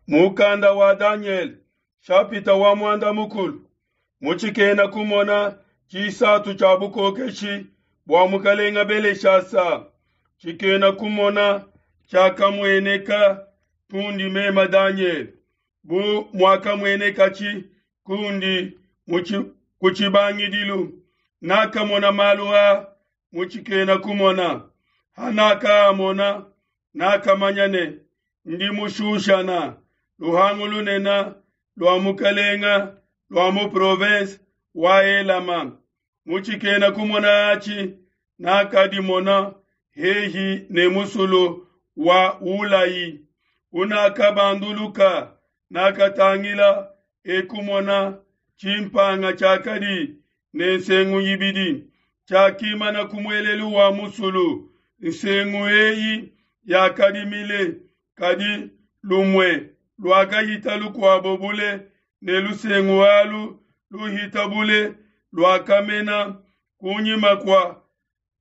Mukanda wa Danyele shapita wa muanda mukulu mu tshikena kumona tshisatu tshia bukokeshi bua mukalenga Beleshasa, tshikena kumona tshiakamueneka kundi meme Danyele bu muakamuenekatshi kundi ku tshibangidilu. Nakamona malu aa mu tshikena kumona. Hanakaamona, nakamanya ne, ndi mu Shushana, luhangu lunene lua mukalenga lua mu province wa Elama. Mu tshikena kumona atshi nakadimona hehi ne musulu wa Ulai. Unakabanduluka, nakatangila ekumona tshimpanga tshiakadi ne nsengu ibidi tshiakimana ku muelelu wa musulu. Nsengu eyi yakadi mile, kadi lumue luakahita lukuabo bule, ne lusengu alu luhita bule luakamena kunyima kua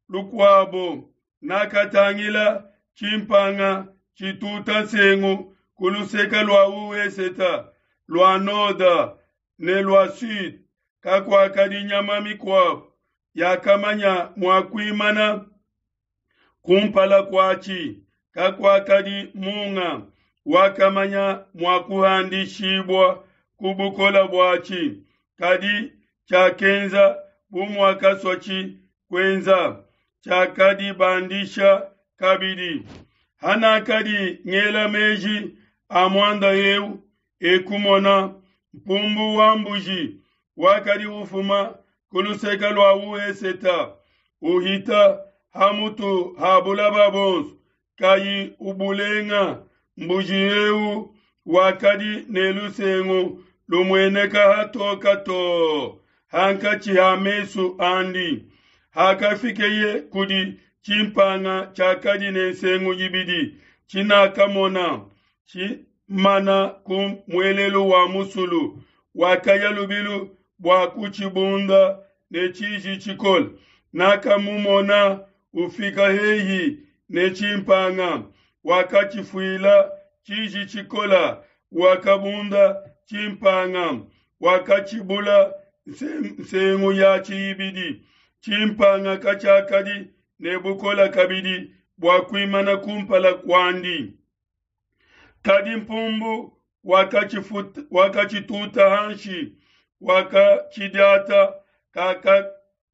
lukuabo. Nakatangila tshimpanga tshituta nsengu ku luseke lua weseta, lua noda ne lua sud. Kakuakadi nyama mikuabo yakamanya mua kuimana kumpala kuatshi, kakuakadi munga wakamanya mua kuhandishibua ku bukole buatshi, kadi tshiakenza bu muakasuatshi kuenza, tshiakadibandisha kabidi. Hanakadi ngela meji a muanda eu, ekumona mpumbu wa mbuji wakadi ufuma ku luseke lua weseta, uhita ha mutu ha bulaba bonso, kayi ubulenga. Mbuji eu wakadi ne lusengu lumueneka hatoka too hankatshi ha mesu andi. Hakafikeye kudi tshimpanga tshiakadi ne nsengu ibidi tshinakamona tshimana ku muelelu wa musulu, wakaya lubilu bua kutshibunda ne tshiji tshikole. Nakamumona ufika hehi ne tshimpanga, wakatshifuila tshiji tshikole, wakabunda tshimpanga, wakatshibula nsengu yatshi ibidi. Tshimpanga katshiakadi ne bukole kabidi bua kuimana kumpala kuandi. Kadi mpumbu wakatshituta hanshi, wakatshidiata,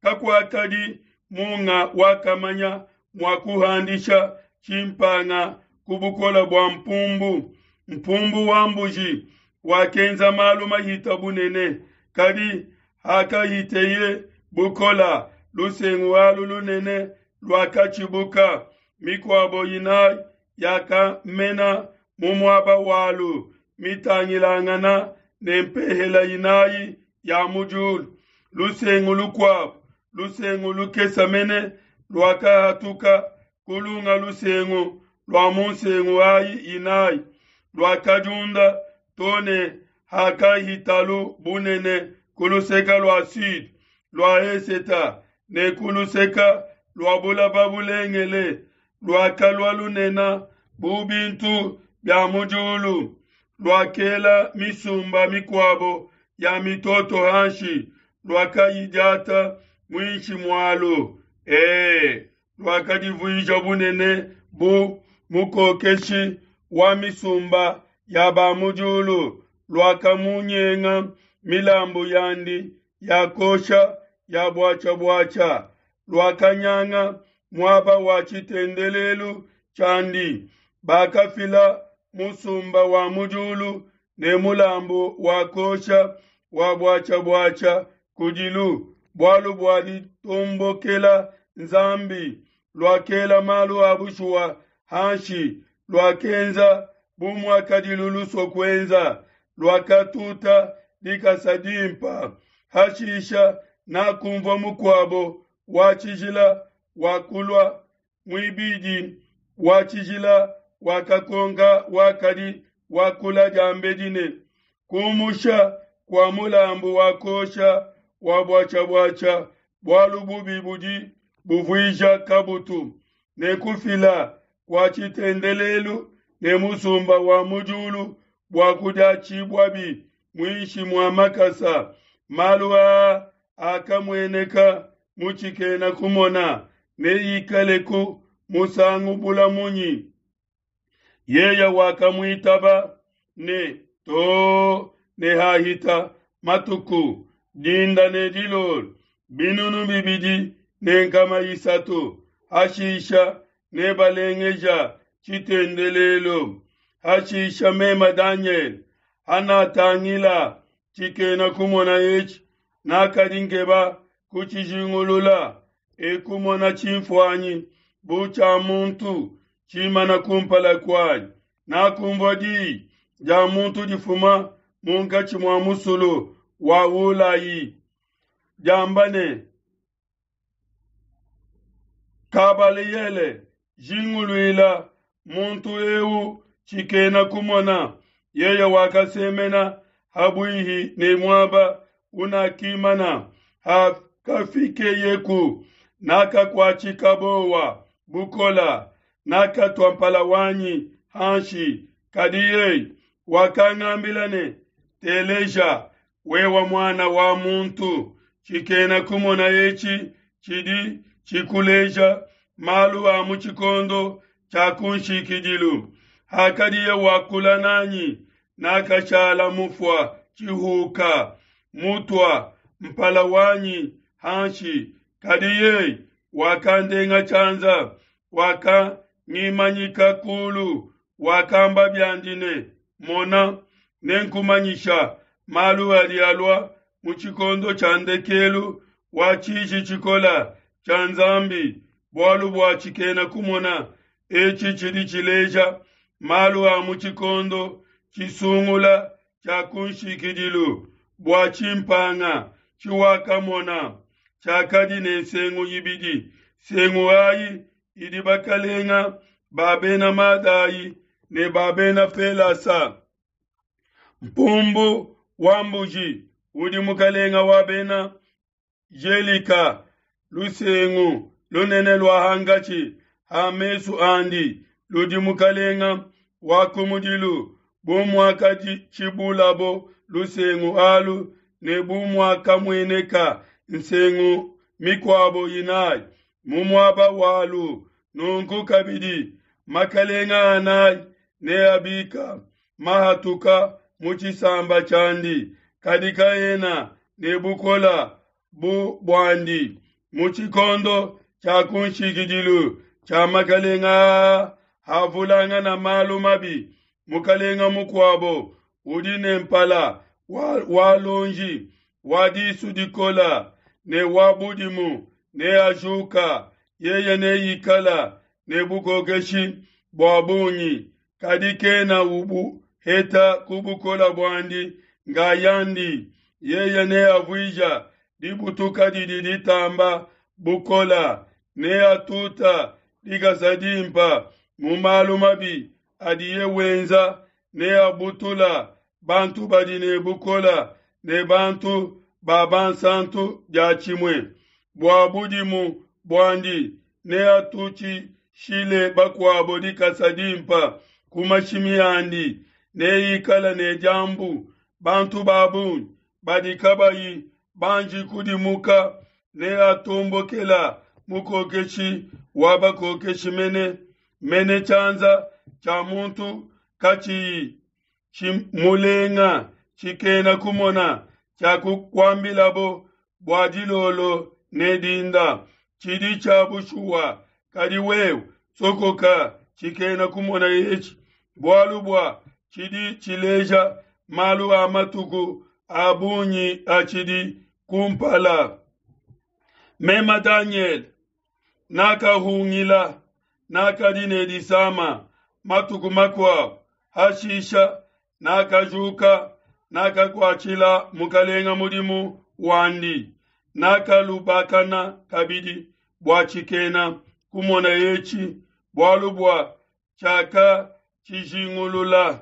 kakuakadi munga wakamanya mua kuhandisha tshimpanga ku bukole bua mpumbu. Mpumbu wa mbuji wakenza malu mahita bunene, kadi hakahiteye bukola, lusengu alu lunene luakatshibuka, mikuabo inayi yakamena mu muaba walu, mitangilangana ne mpehela inayi ya mu diulu. Lusengu lukuabo, lusengu lukese mene, luakahatuka ku lunga lusengu lua mu nsengu ayi inayi, luakadiunda to ne hakahitalu bunene ku luseke lua sud lua eseta ne ku luseke lua bulaba bulengele, luakalua lunene bu bintu bia mu diulu, luakela misumba mikuabo ya mitoto hanshi, luakayidiata muinshi mualu. Luakadivuija bunene bu mukokeshi wa misumba ya ba mu diulu, luakamunyenga milambu yandi ya kosha ya buatshia-buatshia, luakanyanga muaba wa tshitendelelu tshiandi. Bakafila musumba wa mu diulu ne mulambu wa kosha wa buatshia-buatshia kudilu, bualu bua ditombokela Nzambi. Luakela malu a bushuwa hanshi, luakenza bu muakadilu lusua kuenza, luakatuta dikasa dimpa. Hashisha nakumvua mukuabo wa tshijila wakulua muibidi wa tshijila wakakonka wakadi wakula diambedi ne, kumusha kua mulambu wa kosha wa buatshia-buatshia, bualu bubi budi buvuija kabutu, ne kufila kua tshitendelelu ne musumba wa mu diulu, bua kudiatshibuabi muinshi mua makasa. Malu aa akamueneka mu tshikena kumona neikaleku musangu bula munyi? Yeye wakamuitaba ne, Too ne hahita matuku dinda ne dilolo 2300, hashisha nebalengeja tshitendelelu. Hashisha meme Danyele, hanatangila tshikena kumona etshi, nakadi nkeba kutshijingulula, ekumona tshinfuanyi bu tshia muntu tshimana kumpala kuanyi. Nakumvua diyi dia muntu difuma munkatshi mua musulu wa Ulayi diamba ne, Kabaliyele, jinguluila muntu eu tshikena kumona. Yeye wakasemena habuihi ne muaba unakimana. Hakafikeyeku, nakakuatshika bowa bukola, nakatua mpala wanyi hanshi. Kadi yeye wakangambila ne, Teleja, wewe muana wa muntu, tshikena kumona etshi tshidi tshikuleja malu a mu tshikondo tshia kunshikidilu. Hakadiye wakula nanyi, nakashala mufua tshihuka, mutua mpala wanyi hanshi. Kadi yeye wakandenga tshianza, wakangimanyika kulu, wakamba biandi ne, Mona, nenkumanyisha malu adi alua mu tshikondo tshia ndekelu wa tshiji tshikola tshia Nzambi, bualu bua tshikena kumona etshi tshidi tshileja malu a mu tshikondo tshisungula tshia kunshikidilu. Bua tshimpanga tshiwakamona tshiakadi ne nsengu ibidi, nsengu ayi idi bakalenga ba bena Madai ne ba bena Pelasa. Mpumbu wa mbuji udi mukalenga wa bena Gelika, lusengu lunene lua hankatshi ha mesu andi ludi mukalenga wa kumudilu, bu muakatshibulabo lusengu alu ne bu muakamueneka nsengu mikuabo inayi mu muaba walu, nunku kabidi makalenga anayi neabika mahatuka mu tshisamba tshiandi, kadi kaena ne bukola bu buandi. Mu tshikondo tshia kunshikidilu tshia makalenga aa havulangana malu mabi, mukalenga mukuabo udi ne mpala wa, wa lonji wa disu dikola ne wa budimu neajuka, yeye neikala ne bukokeshi bua bungi, kadi kena ubuheta ku bukola buandi ngayandi. Yeye neavuija dibutuka didi ditamba bukola, neatuta dikasa dimpa mu malu mabi adiye wenza, neabutula bantu badi ne bukola ne bantu ba bansantu diatshimue. Bua budimu buandi neatutshishile bakuabo dikasa dimpa ku mashimi andi, neikala ne diambu bantu ba bungi badi kabayi banji kudimuka, neatombokela mukokeshi wa bakokeshi mene mene tshianza tshia muntu katshiyi tshimulenga tshikena kumona tshia kukuambilabo bua dilolo ne dinda tshidi tshia bushuwa. Kadi wewe sokoka tshikena kumona etshi, bualu bua tshidi tshileja malu a matuku a bungi atshidi kumpala. Mema Danyele nakahungila, nakadi ne disama matuku makuabo. Hashisha nakajuka, nakakuatshila mukalenga mudimu wandi, nakalubakana kabidi bua tshikena kumona etshi, bualu bua tshiakatshijingulula.